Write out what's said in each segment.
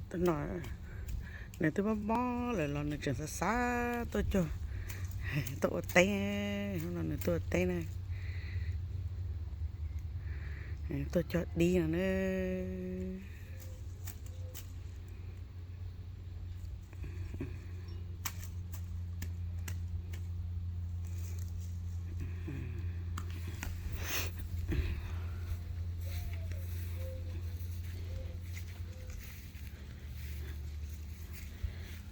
Tus no nws twb mob mob lawm los nws tseem xav xav tuaj cog, tuaj ua teb. Hnub no nws tuaj ua teb na, tuaj cog dib no na.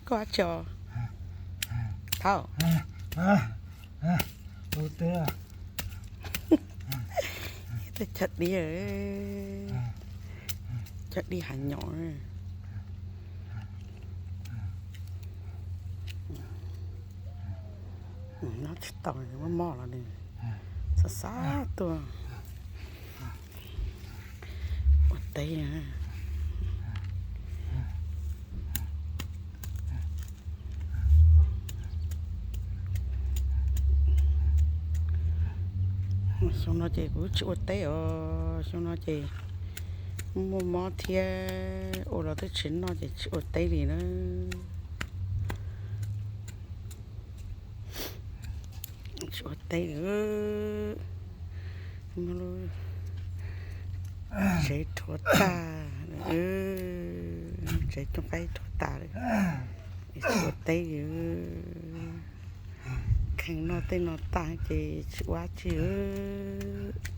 Koj ua tsi os? Thauj. Cog dib, cog dib hav nyom. Nyob tsis tau, mob mob los nws xav xav tuaj ua teb. Xyoo no ces kuv tsis ua teb os, xyoo no ces muaj mob thiab ua los twb tsis noj ces tsis ua teb li na. Tsis ua teb li, tsev rhuav tag, tsev cooj qaib rhuav tas lawm, tsis ua teb li. Kheev noj tej no tag ces tsis ua tsi lawm.